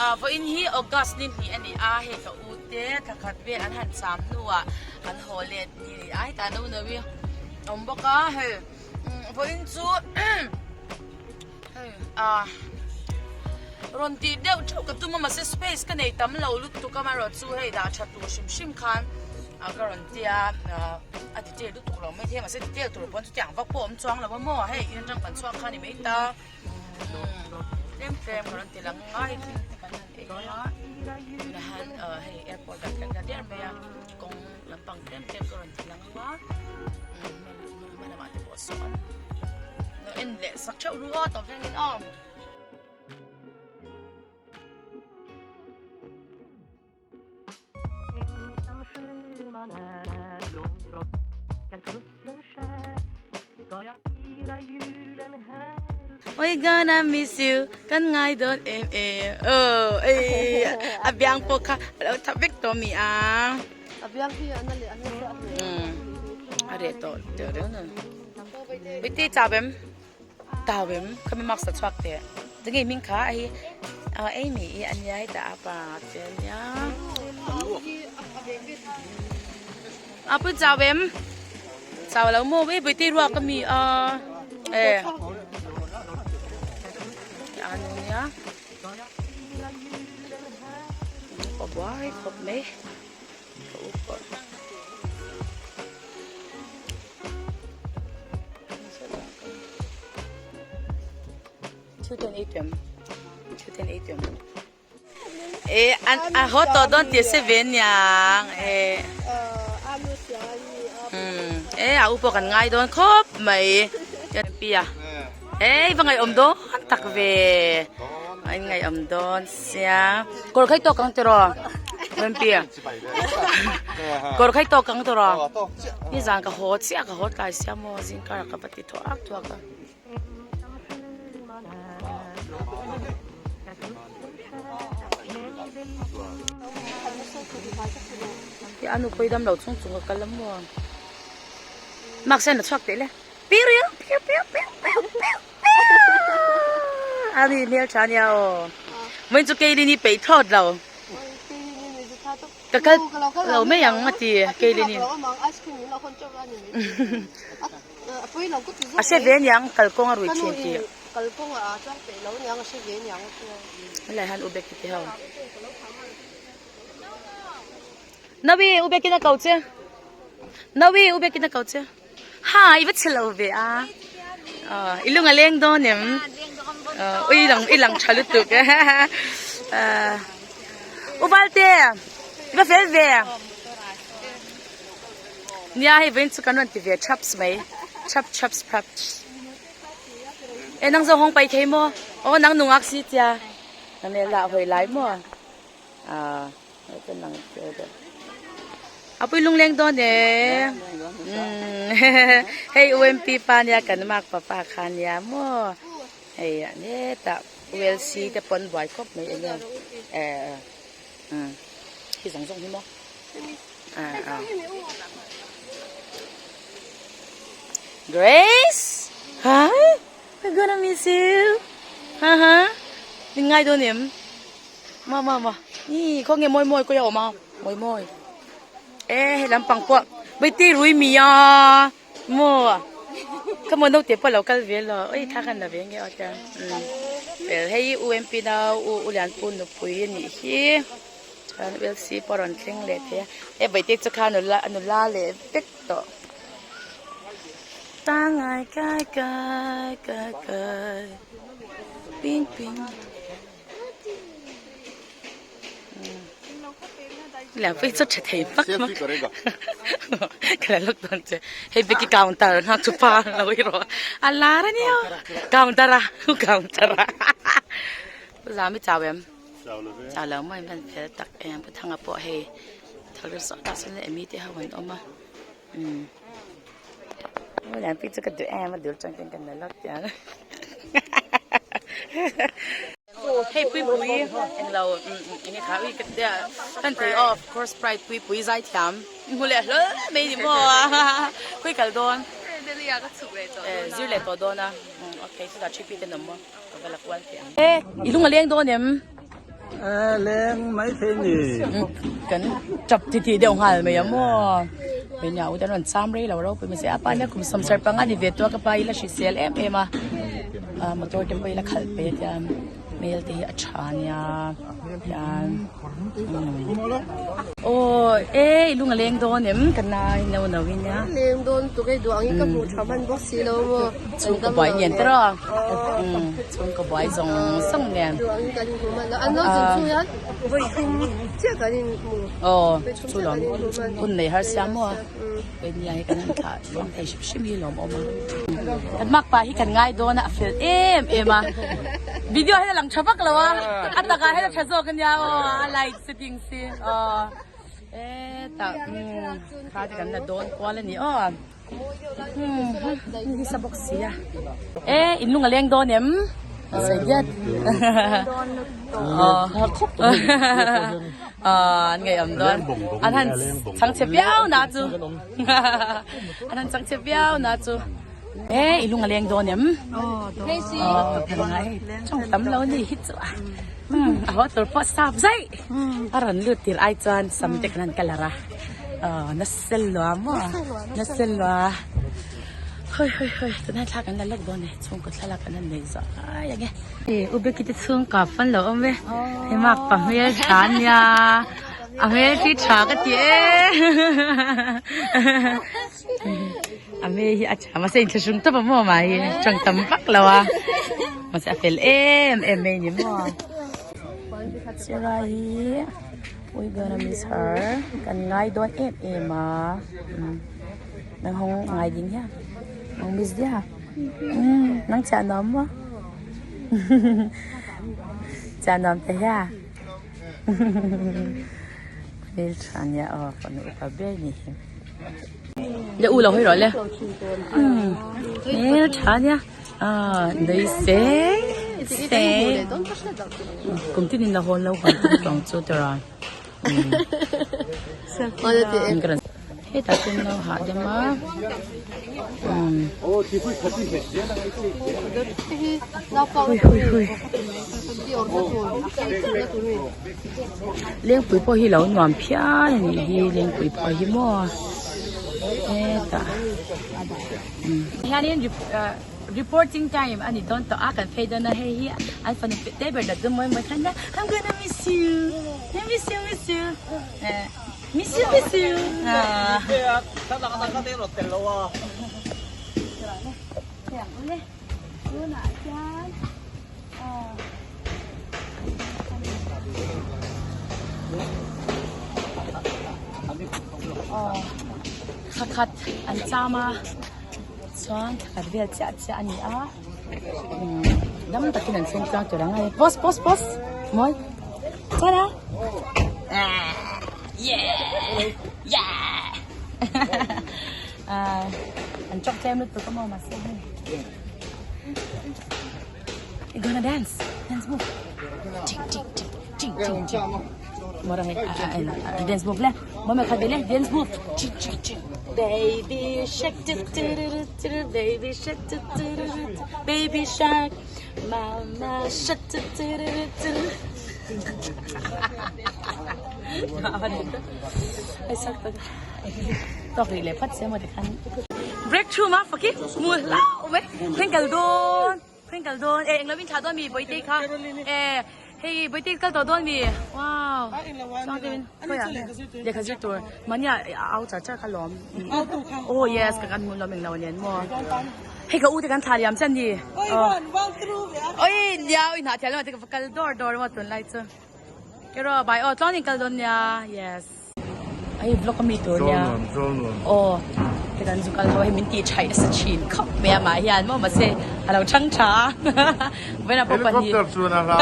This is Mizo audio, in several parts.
Vawiin hi August ni hnih a ni a, hei ka u te thla khat vel an han cham hnuah an haw let ni a ni a, hetah no no hi a awm bawk a, hei vawiin chu hei ah rawn tih deuh theuh ka tum a mahse space ka nei tam lo lutuk a amaherawhchu hei dah tha tur hrim hrim khan ka rawn tia a detail lutuk lo mai thei a mahse detail tur pawn chutiang vak pawh a awm chuang lo a maw hei in atang kan chhuak kha a ni mai ta. Tlem tlem ka rawn ti lang ngai thil te kan han ei a tunah hian hei airport ah thleng ta der mai a kawng lampang tlem tlem ka rawn ti lang a hma lamah te pawh sawn lo en leh sak theuh ru a tawp thlengin aw. We gonna miss you kan ngai dawn em em oh ei a biang pawh kha a lo tha vek tawh mi a a biang hi a na leh a na leh a reh tawh teh reuh na Bite chau em Tau em khami marks a chhuak teh tinge hming kha a hi ei mi i a nia hetah a pa che a nia a pui chau em chau lo maw ei bawihte ruak a mi a e a nu nia a buai khawp mai ka u pawh. E an a haw tawh dawn tih a hre ve aniang e e a u pawh kan ngai dawn khawp mai pi a e i va ngaihawm dawn tak ve a in ngaihawm dawn sia kawr khai tawk ang tiraw Rempi kawr khai tawk ang tiraw nizan ka haw chiah ka haw tlai sia maw zingkar ah ka va ti thuak thuak a. A nupui dam lo chung chung a kal a maw mark sen a chhuak teh le piu piu piu piu piu piu piu a ni hmel tha nia aw vawiin chu keilin i peih thlawt lo ka kal lo mai ang a ti keilin in. A hre ve aniang kalkawng a rui thin tih. Helai hian Ubek ti ho. Nawi Ubek in a ko che. Nawi Ubek in a ko che. Ha i va chhe lo ve a. I lung a leng dawn em. Ui lang i lang tha lutuk. Uvalte i va fel ve. Nia hei vawiin chu kan rawn ti ve chaps mai chap chaps praps e nang zawng hawng pai thei maw aw nang nungak si tia nang leh lah hawi lai maw ah hei nang che deuh a pui lungleng dawn e hei UMP pa nia kan mak papa kha nia maw hei a hetah ULC te pawn buai khawp mai enge eh hi zawng zawng hi maw. Grace! Hi! We're gonna miss you! Ha ha! Min ngai dawn em? Ma ma ma. Ni, khaw nge mawi mawi kawia awm a? Mawi mawi. E, he lampang pawh. Baiti rui mi a. Maw. Ka maw naute pawh lo kal ve lo. Oi, thla khan la ve nge aw tia. Well, hei UMP nau U Ulianpu nupui a nih hi. Chuan LC pawh a rawn thleng leh thei a he bawihte chu kha nula nula leh vek tawh tangai kai kai kai kai ping ping lian pui chu tha thei vak mak ka la lawk dawn che hei beki counter nghak chu pa lo i rawh a lar a nia counter a counter a zam i chau em. Chau lo maw in fel tak em pu thanga pawh hei thal zawh tak sawn emi te ho an awm a umm lianpui chu ka duh em a dul chang ten ka na lawk tiang hei puipui englo enge kha ui ka tia kan thei aw of course pride puipui zai thiam hmu leh hlawl mai ni maw khawi kal dawn zir leh tawh dawn a okay chutah three P te an awm maw. E, i lung a leng dawn em? Leng mai thei ni. Kan tap ti ti deuh nghal mai a maw. Hei nia ute an rawn cham rei lo ropui mai se a pa nia kum sawmsar panga ni ve tua ka pa ila hrisel em em a motor te pawh ila khalh pe a tia hmel te hi a tha nia hian aw e i lung a leng dawn em ka nai no no in nia leng dawn tuk ei duh angin ka hmuh tha hman bawk si lo maw chhungkaw buai nen te rawh chhungkaw buai zawng zawng nen duh angin kan inhmu hman lo an lo zin chu hian vawi thum chiah kan inhmu aw chu lawm hun nei har sia maw kei nia hi kan han thlah luang thei hrim hrim hi lawm awm a kan mak pa hi kan ngai dawn a a fel em em a video hian a lang tha vak lo a a takah hian a tha zawk ania aw a light setting si aw e tah kha te kan la dawn kual a ni aw ni sa bawk sia e in lung a leng dawn em sei diat an ngei awm dawn an han chang chhe viau na chu an han chang chhe viau na chu e i lung a leng dawn em chong tam lo ni hi chu a a haw tur pawh sap zai a rawn lut tir ai chuan sam te kan han colour a na sel lua maw na sel lua hoi hoi hoi tunah thla kan la lawk dawn e chhungkaw thlalak an han nei zawh ai ang e u beki te chhungkaw fan lo awm e hei mak pa hmel tha ania a hmel hi tha ka ti e a hmel hi a tha mahse inthlahrung tawp a maw mah hi tawng tam vak lo a mahse a fel em em mai a ni maw Chirai hi we gonna miss her kan ngai dawn em em a nang hawng ngai ding hian hawng miss dia nang chiah nuam maw chiah nuam te hian hmel tha nia aw fanu upa ber ni hi le u lo hawi rawh le hmel tha nia. Ah, nui se se. Kum tin in la hawn lo hawn tum tawng chu tira. Hetah chuan lo hah deuh a. Hui hui hui. Lengpui pawh hi lo nuam phian a nih hi lengpui pawh hi maw. Hetah. Hianin reporting time a ni dawn tawh a kan phei dawn a hei hi an fanu te ber dat dawn mawi mawi khan a I'm gonna miss you miss you miss you miss you miss you tunah hian Thla khat an cham a chuan thla khat vel chiah chiah a ni a dam takin an thleng tlang tur ang a ni pause pause pause mawi chuan a yeah yeah an chawk tlem lutuk a maw mahse hei you gonna dance dance move ting ting ting ting ting ting. Dance move le mama kha bele dance move ching ching ching baby shark tu tu tu tu baby shark tu tu tu baby shark mama shark tu tu tu ai sak tak tok ri le phat se mo te khan breakthrough ma fakir mu lau me thankal don Khawi kal dawn e englo in thlah dawn mi Bawihte kha e hei Bawihte kal tawh dawn mi wow chuang te in khawi ah lehkha zir tur mahni ah a au char char kha lawm oh yes ka kan hmu lawm englo nen maw hei ka u te kan thlah liam chian ni oi nia oi hnah thiam lamah te ka va kal dawr dawr maw tunlai chu keraw bai aw tluang in kal dawn nia yes. Hei vlog a mi tur nia aw he kan zu kal ho hei min tih thaih nasa thin khawp mai a mah hian maw mahse a lo chhang tha a vawiin ah pawh pahnih Helicopter chuan a hlau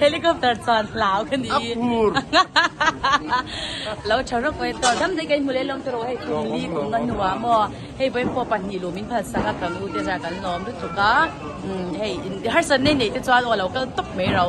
helicopter chuan hlau ka ni a phur lo tha rawk mai tawh dam daih ka inhmu leh lawm tawh hei kum li kum nga hnuah maw hei vawiin pawh pahnih lu min phal sak a kan u te zar kan lawm lutuk a hei harsat nei nei te chuan aw lo kal tawp mai ro.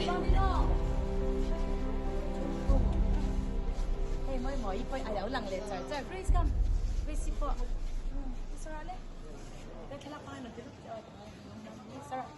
Hei mawi mawi pawh a lo lang leh char char Grace kam Grace hi pawh Sarah le he thlalak hmang hian rawn ti lut Sarah.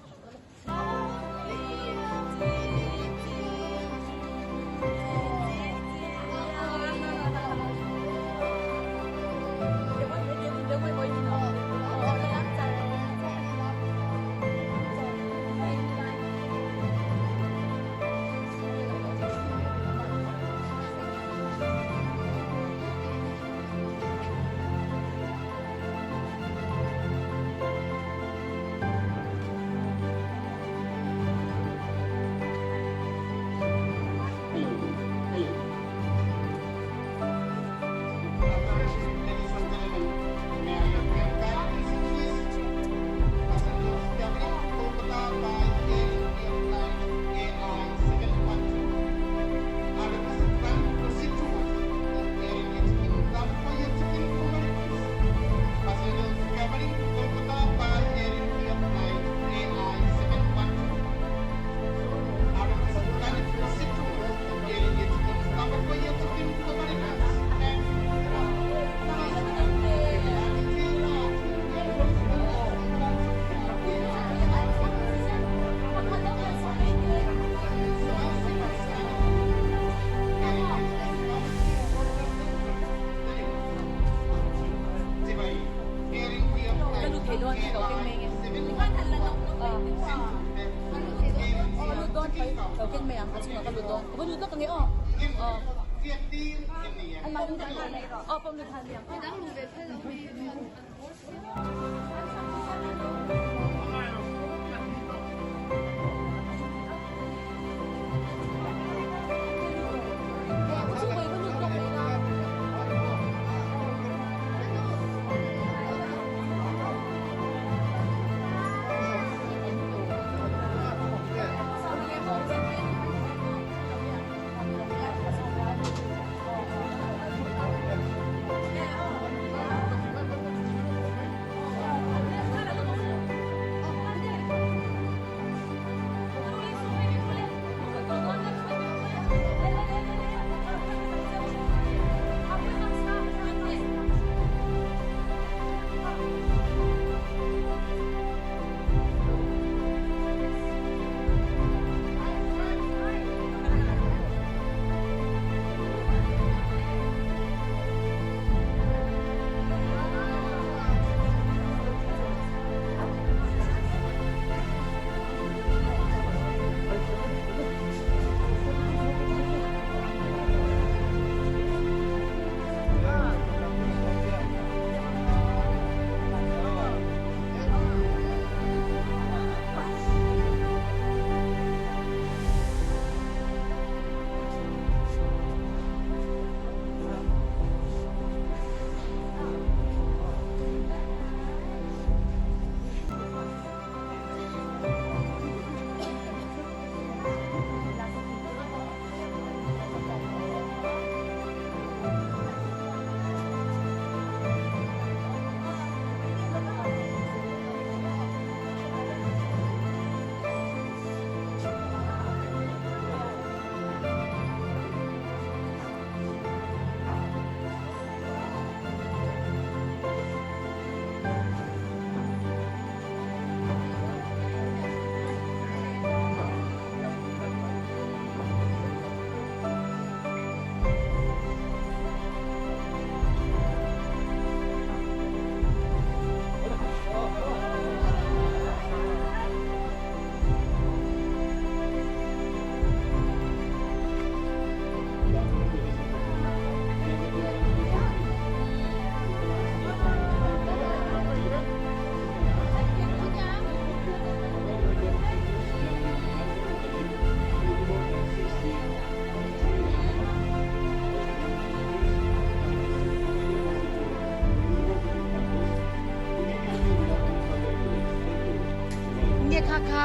Nge kha kha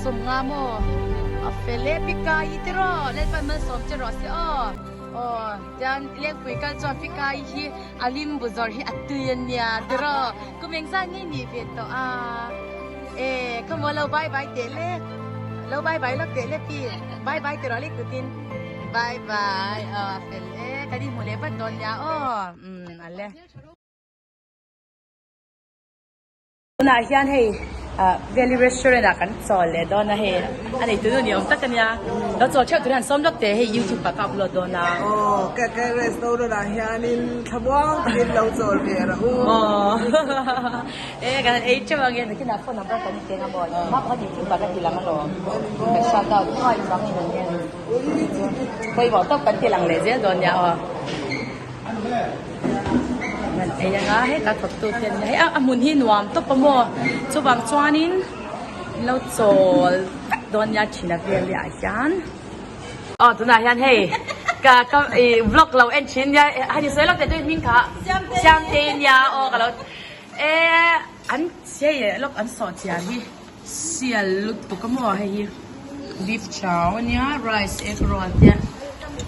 sawm nga maw a fel e pika i te rawh lalpan malsawm che rawh se aw aw tian lengpui kal chuan pika i hi a limbu zawrh hi a tui a nia tiraw kum engzah nge nih ve tawh a e kha maw lo bye bye teh le. Lo bye bye lawk teh le pi. Bye bye ti rawh le kutin. Bye bye. Aw fel e. Kan inhmu leh vat dawn nia aw. Umm a le. Tunah hian hei Valley Restaurant ah kan chawl leh dawn a hei a nei tunu ni awm tak a nia lo chawl theuh tur hian sawm lawk teh hei youtube ah ka upload dawn a. Aw ka ka restaurant ah hianin thlamuang takin lo chawl ve rawh u. Aw e kan han ei teuh ang e nakinah phone number kan keng a maw hma pawh khan youtube ah ka ti lang alawm kan shout out thuai vang in an en pawimawh tawp kan ti lang leh zel dawn nia aw. Ngan ei anga heta thawk tu te an nia hei a hmun hi nuam tawp a maw chuvang chuanin in lo chawl vek dawn nia thina vel ah hian aw tunah hian hei ka ka ih vlog lo en thin nia han insawi lawk teh chu hming kha Siamtei nia aw ka lo e an hei lawk an sawh chian hi sial lutuk a maw hei hi beef chow ania rice egg roll te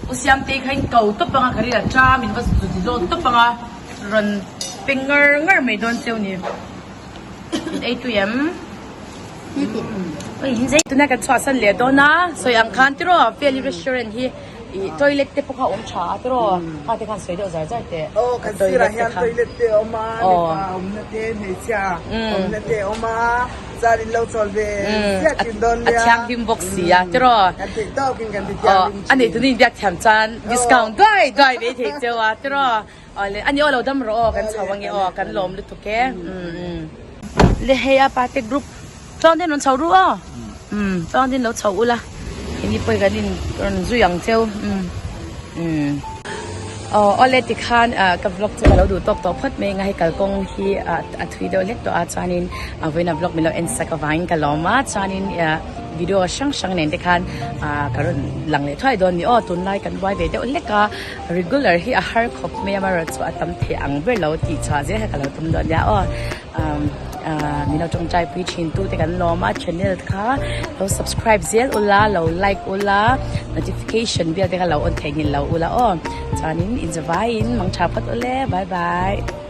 u siamtei kha in ko tawp anga ka ri a tram in va zut zawt tawp anga rawn pe ngar ngar mai dawn cheu ni in ei tui em tuna kan chhuah san leh dawn a sawi ang khan tiraw valley restaurant hi ih toilet te pawh kha a awm tha a tiraw kha te khan sawi deuh zar zar teh aw kan sirah hian toilet te a awm a mipa awmna te hmeichhia awmna te a awm a chuan in lo chawl ve ziah thin dawn nia a thianghlim bawk si a tiraw kan theih tawkin kan ti thianghlim thin a nei tuni inbiak thiam chuan discount duai duai mai thei cheu a tiraw aw le ani aw lo dam rawh aw kan chho ange aw kan lawm lutuk e le hei a pa te group Chuan ten rawn chho ru aw umm chuan ten lo chho ula ini pawh kan in rawn zui ang cheu umm umm aw awle tikhan ah ka vlog chu ka lo duh tawk tawh phawt mai anga hei kalkawng hi ah a thui deuh hlek tawh a chuanin a vawiin a vlog min lo en sak avangin ka lawm a chuanin ah video hrang hrang nen te khan ah ka rawn lang leh thuai dawn a ni aw tunlai kan buai ve deuh hlek a regular hi a har khawp mai a amaherawhchu a tam thei ang ber lo tih chhuah zel kha ka lo tum dawn nia aw. Min lo tawngtai pui thin tu te kan lawm a channel kha lo subscribe zel ula lo like ula notification vel te kha lo on theihnghilh lo ula aw chuanin inzavaiin mang tha phawt ule bye bye.